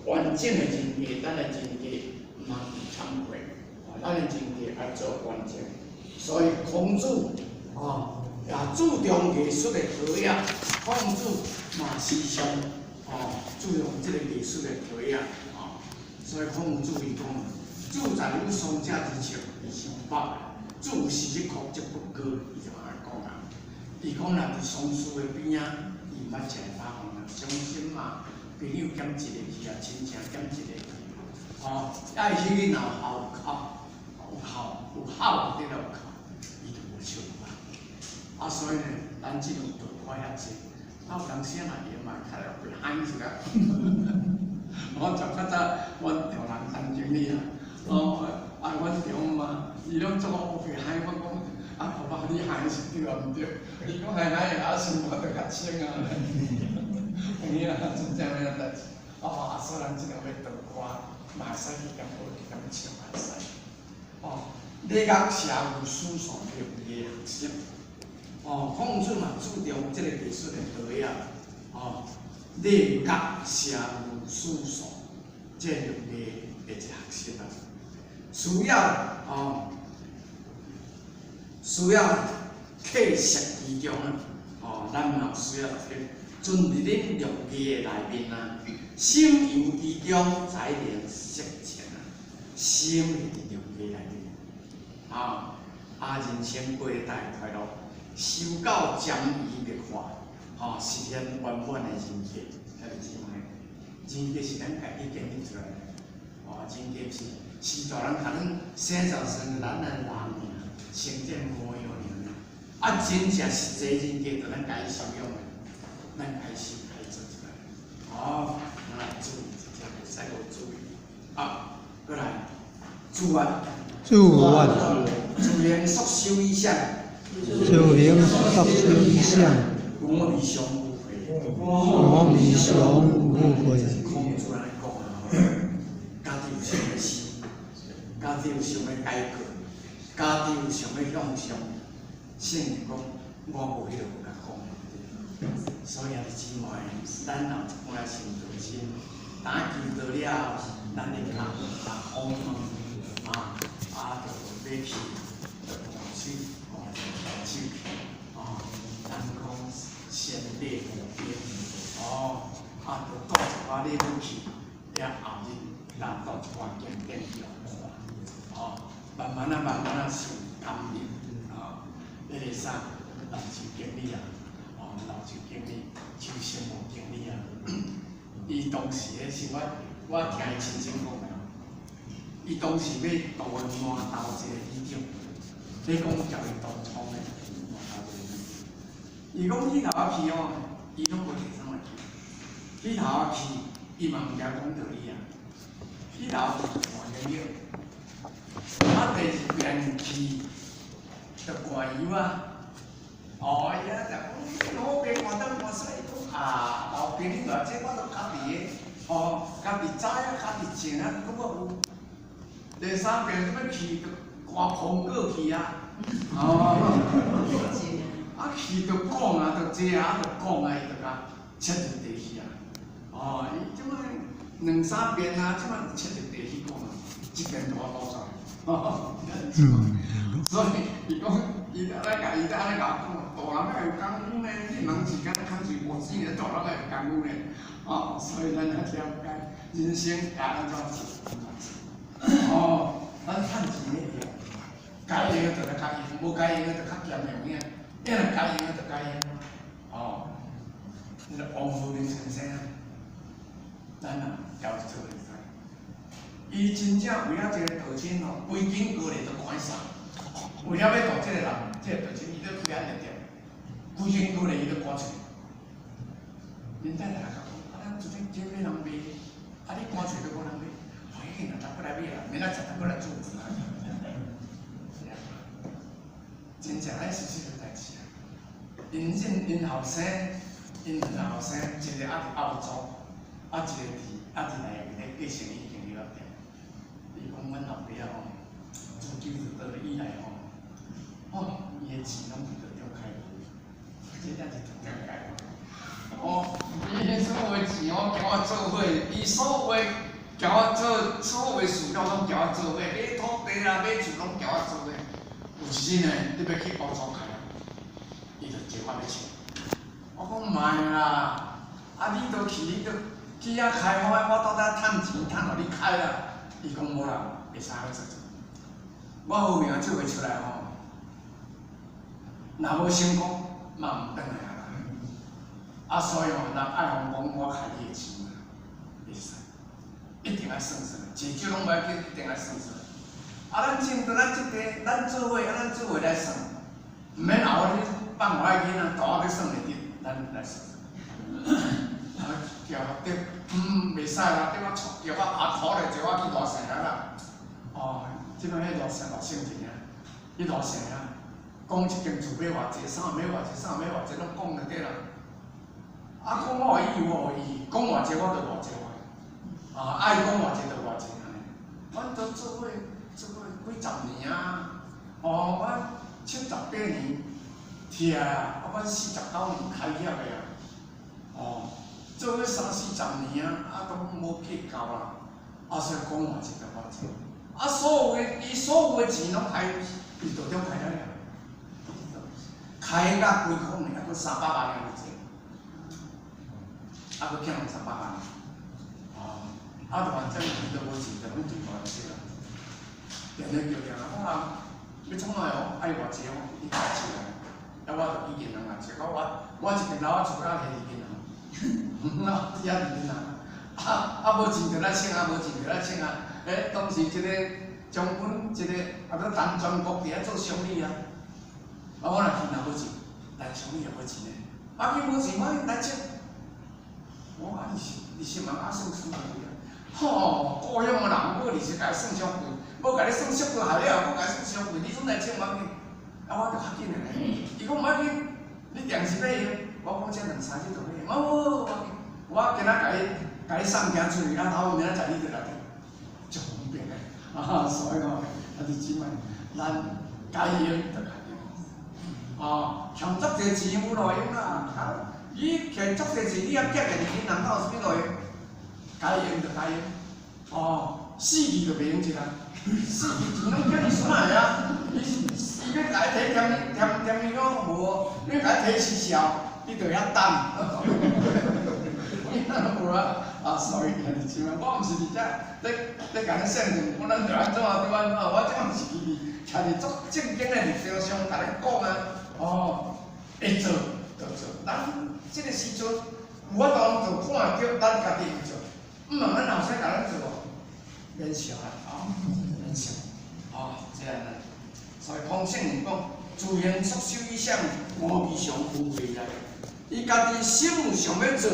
完整的人格，咱的人格毋通澀澀，哦，咱的人格愛做完整。所以孔子哦也注重藝術的培養，孔子嘛時常哦注重這个藝術的培養哦。所以孔子伊講，子在有喪者之笑，伊上飽；子有食之哭則不歌，伊就按呢講啊。伊講若佇喪事的邊仔，伊毋捌食會飽飯啊，傷心嘛，朋友減一个去啊，親情減一个去，吼，啊，伊彼囡仔有孝有哭，有孝有孝，得了有哭，伊就無笑啊。啊，所以呢，咱這種道歌遐濟，啊，有當時啊嘛會嘛，較會嗨一下。我就較早，阮丈人陳經理啊，哦，啊，阮丈母嘛，伊攏做我會嗨，我講啊，爸爸你嗨是對啊毋對？伊講嗨嗨啊，生活就較清啊。有影真正的代志，哦，啊，所以咱這種欲道歌，嘛會使去兼學去兼唱會使。哦，禮樂射御書數六藝學習。哦，孔子嘛注重這个藝術的培養。哦，禮樂射御書數，這六藝的一個學習啊。需要哦，需要契適其中啊。哦，咱嘛有需要去進入恁六藝的內面啊。心遊其中，才能識情啊。心會佇六藝內面，啊啊，人生過得快樂，修到潛移默化，吼，實現圓滿的人格。兄弟姊妹，人格是咱家己建立出來的，哦，人格是是大人共咱生就生咱的人爾，生這模樣爾。啊，真正實際人格，就咱家己修養的，咱家己修家己做出來。哦，咱來注意，這袂使無注意。啊，閣來，自願，自願，自然速修理想，自然速修理想，我未嘗無悔，我未嘗無悔。孔子按呢講啊，家己有想欲修，家己有想欲改過，家己有想欲向上。聖人講，我無彼個無共講。所以兄弟姊妹，咱若有一寡心道心，當求到了，咱會共人訪問啊，啊，就欲去，就換手，哦，就手去，哦，咱講先禮後兵，哦，啊，就帶一寡禮物去，了後日咱帶一寡經典去予看，哦，慢慢啊，慢慢啊，受感應，哦，彼个啥，老酒經理啊，哦，老酒經理，周生武經理啊，伊當時咧是我聽伊親身講的，伊當時欲渡滿投一個里長，你講叫伊渡創的滿投一個里長，伊講彼頭仔去哦，伊攏無提啥物去，彼頭仔去，伊嘛毋驚講道理啊，彼頭去換煙尿，啊，第二遍去就灌油啊，哦，伊啊就講，好邊換東換西，伊講啊，老朋友啊，這我都家己的，哦，家己知啊，家己種啊，感覺有。第三遍欲去就灌蘋果去啊，哦，啊去就講啊，就坐啊，就講啊，伊就共切入題去啊，哦，伊這擺兩三遍啊，這擺切入題去講啊，這邊就我講出來，所以伊講，伊按呢共，伊按呢共我講，大人愛有功夫呢，你毋通是干焦空喙無錢，大人愛有功夫呢，哦，所以咱愛了解人生該按怎做，按怎做。哦，咱趁錢咧對，該用的就來較用，無該用的就較儉的有影，你若該用的就該用。哦，那個王富林先生，咱啊交一做會知。伊真正為了這個道親吼，規間高麗都趕送，為了欲渡這個人，這個道親伊都開按個店，規間高麗伊都趕出去。恁太太來講，啊，咱這這欲人賣，啊，你趕出去都無人買。無要緊啦，逐過來買啦，明仔載逐過來煮。真正愛實實的代誌啊！𪜶認𪜶後生，𪜶兩後生，一個猶佇澳洲，啊一個佇啊佇內面咧繼承伊間藥店。伊講阮老爸仔吼，自九十多以來吼，哦，伊的錢攏佇道中開無，真正是道中開無。哦，伊所有的錢哦，交我做伙，伊所有的交我做，所有的事了攏交我做伙，買土地啦，買厝攏交我做伙。有一日呢，你欲去乌祖开啊，伊就招我欲穿。我讲莫啦，啊你都去，你都去遐开发，我倒底趁錢趁予你開啦。伊講無啦，會使去做做。我好命做會出來吼，若無成功，嘛毋轉來啊啦。啊，所以吼，人愛予講我開你的錢啊，會使，一定愛算算，至少攏無要緊，一定愛算算。啊，咱種咱這塊，咱做伙，啊，咱做伙來算，毋免後你放予囡仔，大仔去算會著，咱來算算。啊，叫我對，袂使啦，對我叫我阿頭咧，叫我去羅城啊啦。哦，這擺彼羅城羅省錢啊，去羅城啊，講這間厝欲偌濟，啥買偌濟，啥買偌濟，攏講就對啦。啊，講我予伊，我予伊，講偌濟我就偌濟話。啊，愛講偌濟就偌濟按呢。阮都做伙做伙幾十年啊，哦，我78年徛啊，啊，阮49年開業的啊，哦，做伙三四十年啊，啊，都無計較啦，啊，所以講偌濟就偌濟。啊，所有的伊所有的錢攏開佇道中開了了，開甲規空呢，猶閣300萬爾濟，猶閣欠人三百萬。哦，啊，就反正伊都無錢，就攏對我就對啦。電話叫電話，講啊，欲創啥哦？愛偌濟哦？你家借來，啊，我就去銀行啊借，我我一間樓仔厝甲摕佇銀行，啊，遐佇銀行，啊啊無錢就來請啊，無錢就來請啊。欸，當時這個將軍，這個啊，閣陳全國佇遐做商旅啊。啊，我若去若無錢，陳商旅也無錢的，啊，去無錢，我來請。我啊，利息利息嘛，啊算算貴啊。吼，故鄉的人，無利息共伊算傷貴，無共你算俗過害了，閣共伊算傷貴，你總來請無要緊。啊，我就較緊的咧。伊講無要緊，你定時欲用，我講這兩三日就欲用。哦，無要緊，我今仔共伊共伊送行出去，啊，頭明仔載你就來提，足方便的。啊，所以講，啊，就這擺，咱該用就該用。哦，欠足濟錢無路用啦，啊，你欠足濟錢，你猶寄個銀行，哪有啥物路用？該用就該用。哦，死去就袂用一啦，死去錢攏叫伊孫仔的啊，伊伊欲共伊提添添添伊講無，你欲共伊提取消，你就遐等。無啊，啊，所以就是這擺，我毋是佇遮咧咧共你算算，講咱著按怎對按怎，我這毋是徛佇足正經的立場上共你講啊，哦，會做就做，咱這個時陣有法度做，看會著，咱家己會做，毋問咱後生共咱做無？免想啊，哦，免想，哦，這樣呢。所以孔聖人講，自行束手以上，無未嘗無未來。伊家己心有想欲做，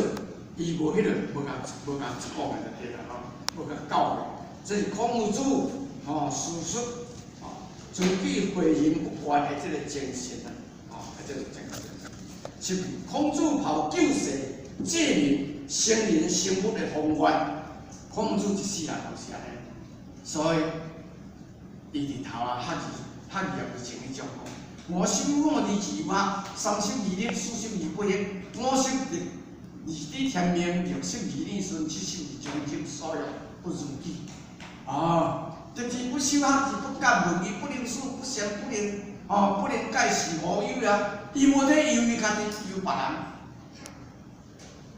伊無彼個無共無共講的就對啦吼，無共教的。這是孔夫子吼事實吼，自己誨人不倦的這個精神啊，吼，這個精神。是孔子抱救世濟民、成人成物的宏願，孔子一世人就是按呢，所以伊佇頭啊學字學業以前伊就講：我修五而自學，三十而立，四十而不惑，五十而知天命，六十而耳順，七十而從心所欲不逾矩。啊，得之不修學，而不敢聞，而不能思，不善不能，哦，不能解是無憂啊！伊無咧憂伊家己，憂別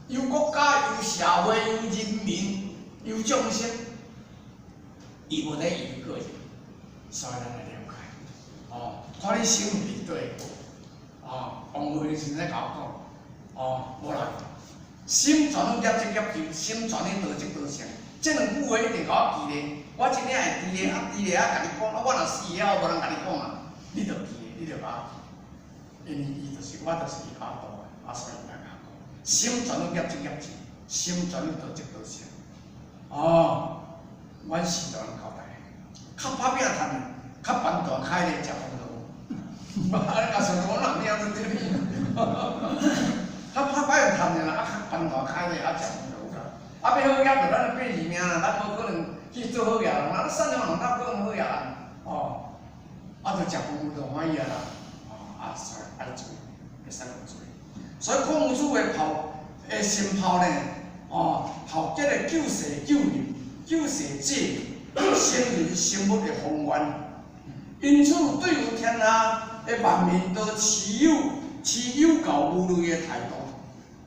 人，憂國家，憂社會，憂人民，憂眾生，伊無咧憂個人，所以咱來了解，哦，看你心佇佗，哦，王慧時陣咧共我講，哦，無啦，心全攏業積業求，心全咧道積道成，這兩句話一定共我記咧，我真正會佇咧啊，佇咧啊，共你講，啊，我若死了，無人共你講啊，你著記咧，你著共我記，因為伊就是我，就是伊教導的，啊，所以來共我講，心全攏業積業求，心全攏道積道成，哦，阮時就按交代，較拍拼趁，較辦大開咧，食飯就有。啊，你若想講人你安怎對你？較拍擺趁的啦，啊，較辦大開咧，啊，食飯就有啦。啊，欲好業就咱八字命啦，咱無可能去做好業人，咱善良人哪可能好業人？哦，啊，就食飯有就歡喜啊啦。哦，啊，所以愛注意，會使注意。所以孔夫子的抱的心抱呢，哦，抱這個救世救人、救世濟民、成人成物的宏願。因此，對於天下的萬民都持有持有教無類的態度，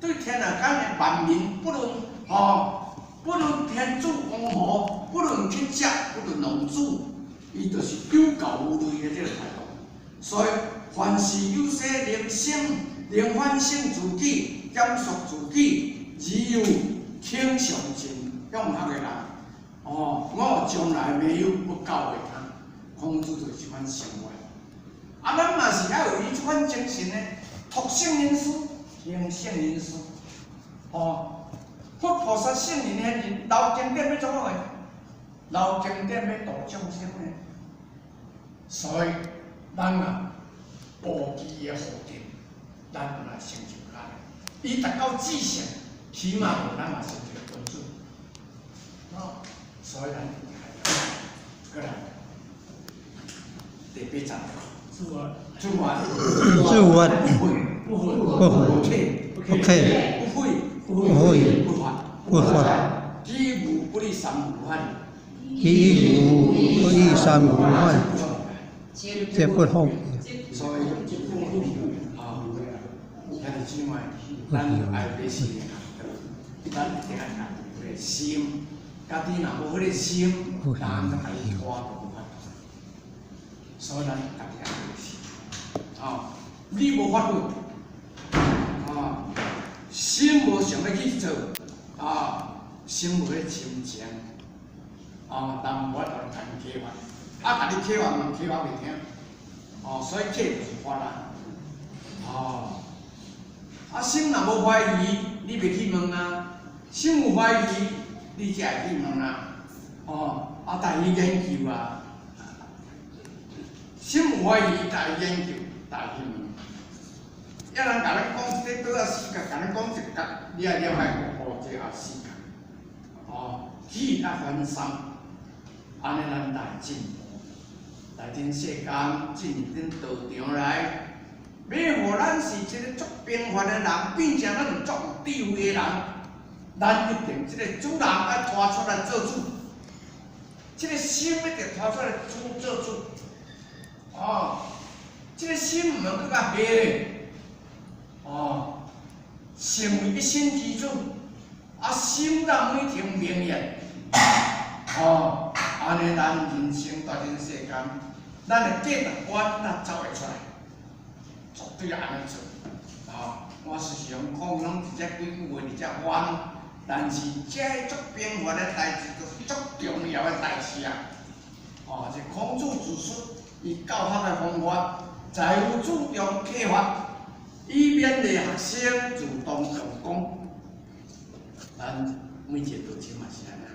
對天下間的萬民，不論吼，不論天主王母，不論乞食，不論農主，伊就是有教無類的這个態度。所以，凡是有些能省、能反省自己、檢束自己，而又肯上進向學的人，哦，我從來沒有不教誨他。孔子就是這款生活。啊，咱嘛是愛有伊這款精神的，託聖人師，行聖人事。哦，佛菩薩聖人遐爾留經典欲創啥貨？留經典欲度眾生的。所以，咱啊，無記的福德，咱嘛成就較。伊達到至聖，起碼無咱嘛成一个君子。哦，所以咱過來。第八節。自我，自我，自我，不悔，不悔，不愧，不愧，不悔，不悔，不發，不發。己無不以三無犯，己無不以三無犯，皆不放。所以，啊，兄弟姊妹，咱愛學習，咱一定愛家己的心，家己若無彼个心，人就共你拖都無法度。所以咱家己愛學習，啊，你無發奮，啊，心無想欲去做，啊，心無彼個深情，啊，人無法度共你啟發，啊，共你啟發嘛，啟發袂聽，哦，所以啟就是發啊，哦，啊，心若無懷疑，你袂去問啊；心有懷疑，你才會去問啊，哦，啊，帶去研究啊。心有懷疑，帶去研究，帶去問。有人共咱講這桌仔四角，共咱講一角，你愛了解哦，這也四角。哦，舉一反三，按呢咱來進步，來恁世間進入恁道場來，欲予咱是一个足平凡的人，變成咱有足有智慧的人，咱一定這个主人愛拖出來做主，這个心一定拖出來主做主。哦，這个心毋通閣較下咧，哦，成為一心之主，啊，心當每天明言，哦，按呢咱人生大人世間，咱的價值觀才走會出來，絕對按呢做。啊，我時常講，攏佇遮幾句話佇遮玩，但是這足平凡的代誌，就是足重要的代誌啊！哦，這孔子指出，伊教學的方法，在於注重啟發，以勉勵學生主動用功。咱每一个道場嘛是按呢，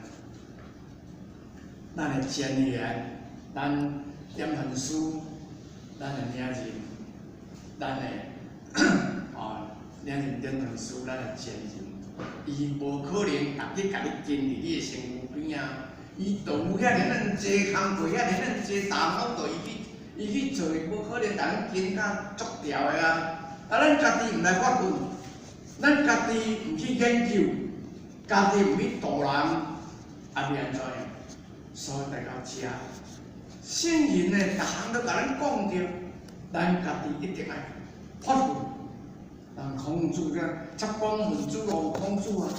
咱的前言，咱點傳師，咱的領任，咱的哦領任點傳師，咱的前任，伊無可能逐日共你跟佇你的身軀邊啊，伊就有遐爾仔濟工課，遐爾仔濟擔攏著伊去伊去做，無可能共咱跟甲足牢的啊！啊，咱家己毋來發奮，咱家己毋去研究，家己毋去度人，啊，欲按怎樣？所以來到遮，聖人呢，逐項都共咱講著，咱家己一定愛發奮。人孔子這插講問子路孔子啊，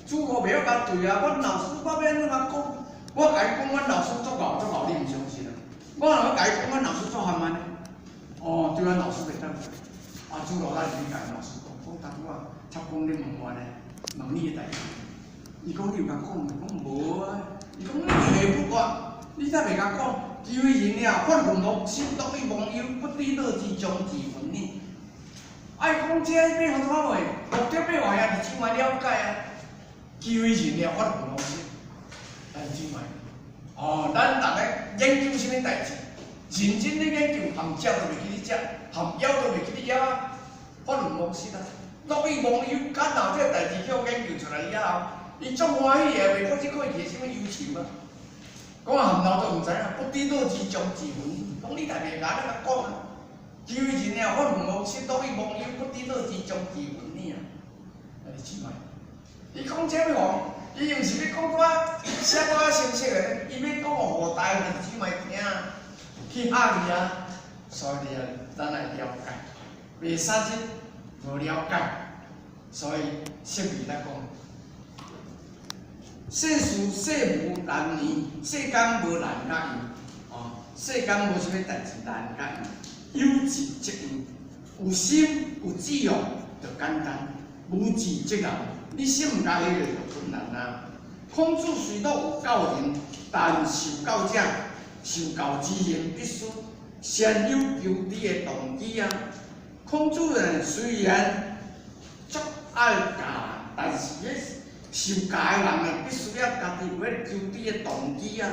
子路袂曉共對啊，阮老師我欲按怎共講？我共伊講，阮老師足𠢕足𠢕，你毋相信啊？我若欲共伊講，阮老師足含慢呢？哦，對阮老師袂當。啊，子路咱是去共老師講，講當初啊，插講你問我呢，問你的代誌。伊講你有共講無？講無啊。伊講你下不決，你才袂共講。其為仁了，發奮忘失，樂以忘憂，不知樂之將至云呢？愛講這欲予怎話？目的欲予兄弟姊妹了解啊。其為仁了，發奮忘失，咱姊妹。哦，咱逐个研究啥物代誌？認真咧研究，含食都袂記你食，含枵都袂記你枵啊。發奮忘失啊，樂以忘憂，敢若這个代誌叫研究出來以後，伊足歡喜的，袂過這過去啥物憂愁啊。講啊含老都毋知影，不知樂之將至云。講你代袂共你共講啊。其為仁了，發奮忘失，樂以忘憂，不知樂之將至云呢啊。兄弟姊妹，伊講這欲予，伊毋是欲講拄仔寫拄仔熟悉的，伊欲講予大兄弟姊妹聽。去嚇伊啊。所以啊，咱愛了解，袂使這無了解，所以釋義來講，世事世無難年，世間無難佮易，哦，世間無啥物代誌難佮易，有志則易，有心有志哦，就簡單；無志則難，你心毋佮彼个就困難啊。孔子雖都有教人，但受教者、受教之人必須先有求知的動機啊。孔子呢雖然足愛教，但是彼受教的人呢，必須要家己有彼个求知的動機啊。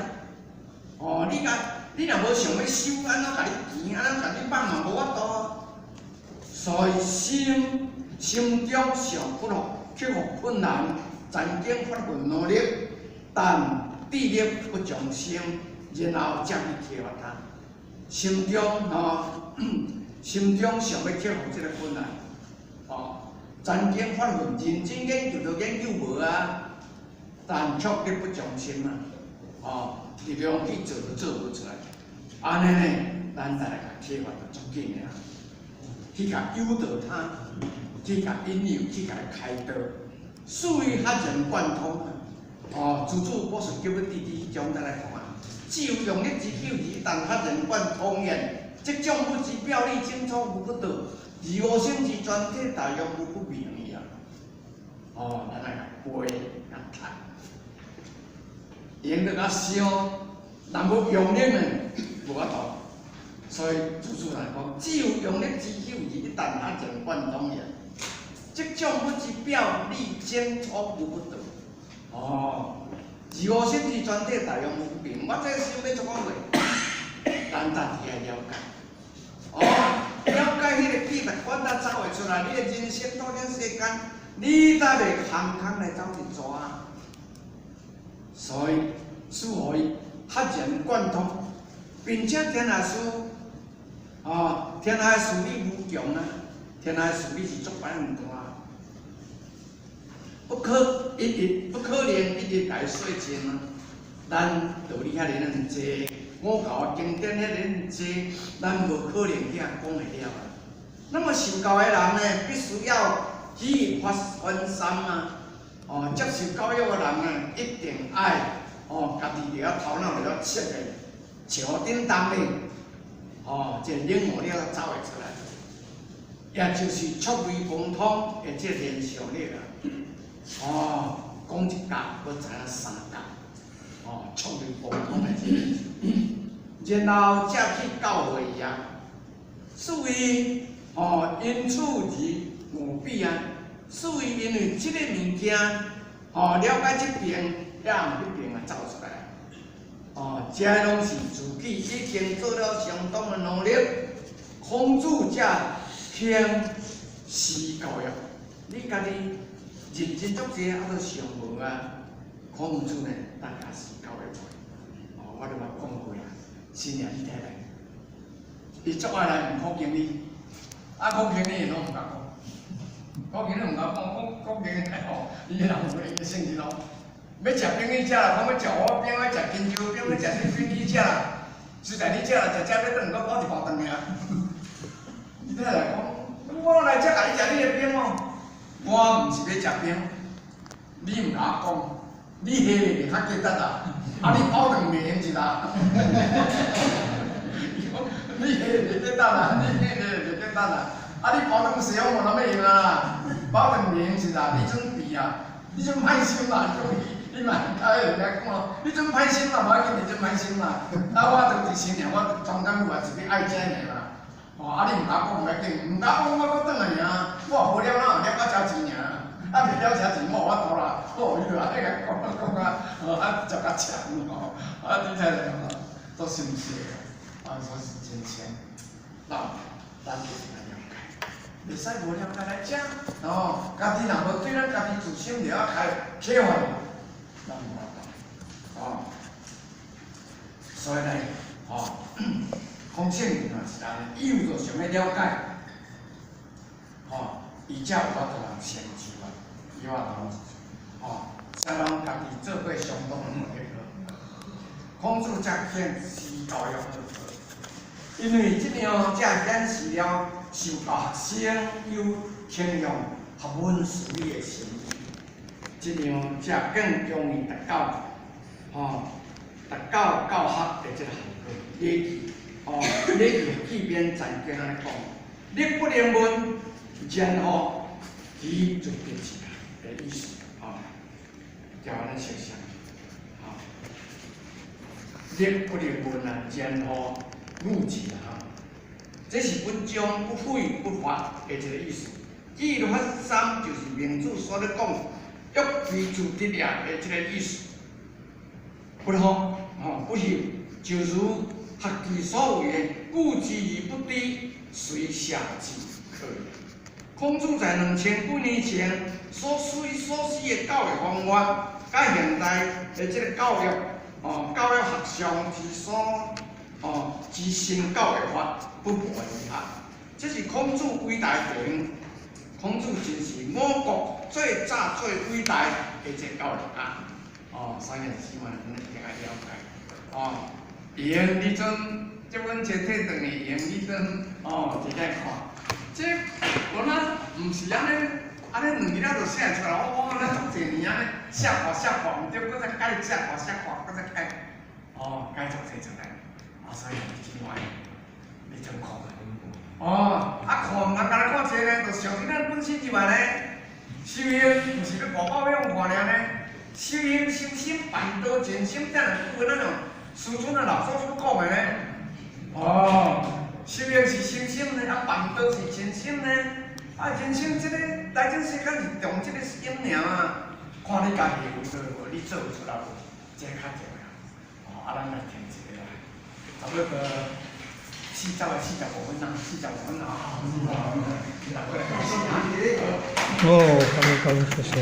哦，你共你若無想欲修，按怎共你錢，按怎共你放嘛無法度啊。所以心心中想克服克服困難，曾經發奮努力，但智力不從心，然後才去啟發他。心中吼，心中想欲克服這個困難，哦，曾經發奮認真研究都研究無啊，但卻力不從心啊，哦，力量去做都做無出來，按呢呢，咱再來共啟發就足緊的啊，去共誘導他，去共引誘，去共開導，使伊較融貫通。哦，諸子博士叫欲弟弟彼種再來講啊，只有用力之久，而但較融貫通言，則將物之表裡精粗無不到，而吾心之全體大用無不明矣啊。哦，咱來共背共讀，用得較想，若無用力呢，無法度。所以諸子來講，只有用力之久，而一旦較融貫通言，則將物之表裡精粗無不到。哦，而吾心之全體大用無不明。我這想欲怎講話，咱家己愛了解。哦，了解彼个記憶，管它走會出來，你的人生到這世間，你才袂空空來走一逝啊。所以，使予伊較融貫通，並且天下事，哦，天下事理無窮啊，天下事理是足擺毋大。不可一日，不可能一日共伊說盡啊！咱道理遐爾爾濟，五教經典遐爾爾濟，咱無可能遐講會了啊。那麼受教的人呢，必須要舉一反三啊！哦，接受教育的人呢，一定愛哦，家己著愛頭腦著愛切的，像叮當的，哦，這個領悟了走會出來，也就是觸類旁通的這個聯想力啊！哦，講一角，閣知影三角，哦，觸類旁通的這個，然後才去教會伊啊。所以，哦，因此而悟彼啊。所以因為這個物件，哦，了解這邊，遐彼邊啊走出來。哦，這攏是自己已經做了相當的努力，孔子才肯施教育。你家己認真足濟，啊，閣想無啊？孔子呢，大家施教育。哦，我都捌講過啊，新娘你太太，伊足愛來問苦經理，啊，苦經理伊攏毋敢講，苦經理毋敢講，苦苦經理吼，伊人有伊的性質咯。欲食餅去食啦，講欲食芋仔餅，欲食金蕉餅，欲食啥餅去食啦，隨在你食啦，食食欲轉，閣包一包轉來啊。伊太太講，我來遮共你食你的餅哦，我毋是欲食餅，你毋共我講，你彼个袂較價值啊，啊你包轉袂用是啦。伊講你彼個袂價值啊，你彼個袂價值啊，啊你包轉西方無人欲用啊，包轉袂用是啦，你陣肥啊，你陣歹心啦，伊講伊，你嘛甲人家講咯，你陣歹心啦，無要緊，你陣歹心啦。啊，我就一生爾，我專工有來是欲愛這爾啦。哦，啊你毋共我講無要緊，毋共我講我閣轉來爾，我無了哪有了到車錢爾，啊袂了車錢我無法度啦。哦，伊就按呢共講講啊，哦啊食較長吼，啊你睇來吼，足心細啊，所以是真誠。咱咱就是來了解，袂使無了解來食，哦，家己若無對咱家己自身了解啟發，咱無法度，哦，所以呢，哦，孔聖人嘛是按呢，伊有著想欲了解，吼，伊才有法度通成就啊，伊有法度成就，吼，啥人家己做過相當的努力。孔子才肯施教育。因為這樣才顯示了受教學生有傾向學問事理的心意，這樣才更容易達到吼達到教學的這個效果。禮記吼，禮記記編曾經按呢講：力不能問，然後其就得志的意思吼，叫按呢設想吼，力不能問啊，然後汝智啊，這是不將不悔不發的一個意思。舉一反三就是孟子所咧講，欲非自得也的這個意思。不好，吼不行，就如學記所謂的“固之而不知，雖下之可也”。孔子在2000幾年前所思所思的教育方法，佮現代的這個教育，哦，教育學上之所，哦，之新教育法不謀而合。這是孔子偉大的地方。孔子真是我國最早最偉大的一個教育家。哦，所以希望恁一定愛了解。哦，用你陣，這本冊摕轉去用你陣，哦，一下看。這我那毋是按呢，按呢兩日仔就寫出來。我按呢足濟年按呢寫看寫看，毋對，閣再改寫看寫看，閣再改。哦，改足濟出來。啊，所以真歹，你陣看。哦，啊看毋通干焦看這個，就像咱本身入來呢，修行毋是欲外表欲看爾呢，修行修心辦道靜心，這兩句話咱用師尊啊老祖所講的呢。哦，修行是修心呢，啊辦道是靜心呢。啊，人生這個來這世間是重這個心爾啊，看你家己有做無，你做會出來無，這較重要。哦，啊，咱來停一下啦，差不多4時45分啊，45分啊。哦，感恩感謝謝。哦，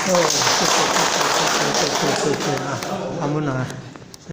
謝謝謝謝謝謝謝謝謝啊，阿門啊。